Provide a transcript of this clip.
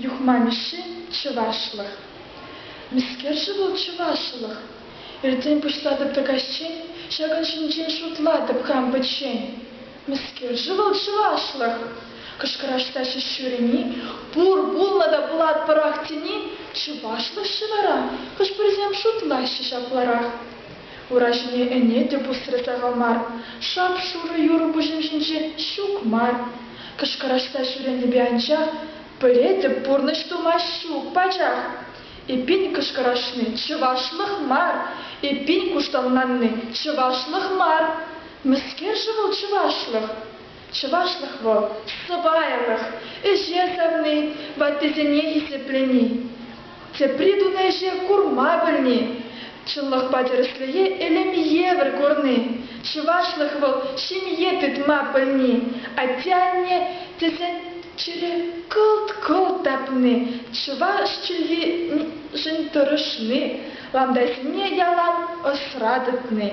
Юхма Мишши Чӑвашлӑх. Мӗскер-ши вӑл чӑвашлӑх? Иртен пуҫлатӑп та каҫчен ҫакӑн ҫинчен шутлатӑп хам пӗччен. Мӗскер-ши вӑл чӑвашлӑх? Кӑшкӑрашса ҫеҫ ҫӳрени, пур пулнӑ та пулатпӑрах тени чӑвашлӑх-ши вара? Хӑш-пӗрисем шутлаҫҫӗ ҫапларах. Ура ҫине ӗне те пусрӗ сахал мар, шап-шурӑ юрӑ пуҫӑм ҫинче ҫук мар. Кӑшкӑрашса ҫӳренипе анчах пӗлетӗп, пурнӑҫ тума ҫук пачах. Эппин кӑшкӑрашни чӑвашлӑх мар, эппин куштанланни чӑвашлӑх мар. Мӗскер-ши вӑл чӑвашлӑх? Чӑвашлӑх вӑл сӑпайлӑх, ӗҫе савни, ваттисене хисеплени. Тепри тунӑ ӗҫе курма пӗлни, чӑнлӑхпа тӗрӗслӗхе элем евӗр курни, чӑвашлӑх вӑл ҫемье тытма пӗлни, атте-анне тесен чӗре кӑлт-кӑлт тапни, чӑваш чӗлхишӗн тӑрӑшни, ламтасене ялан ӑсра тытни.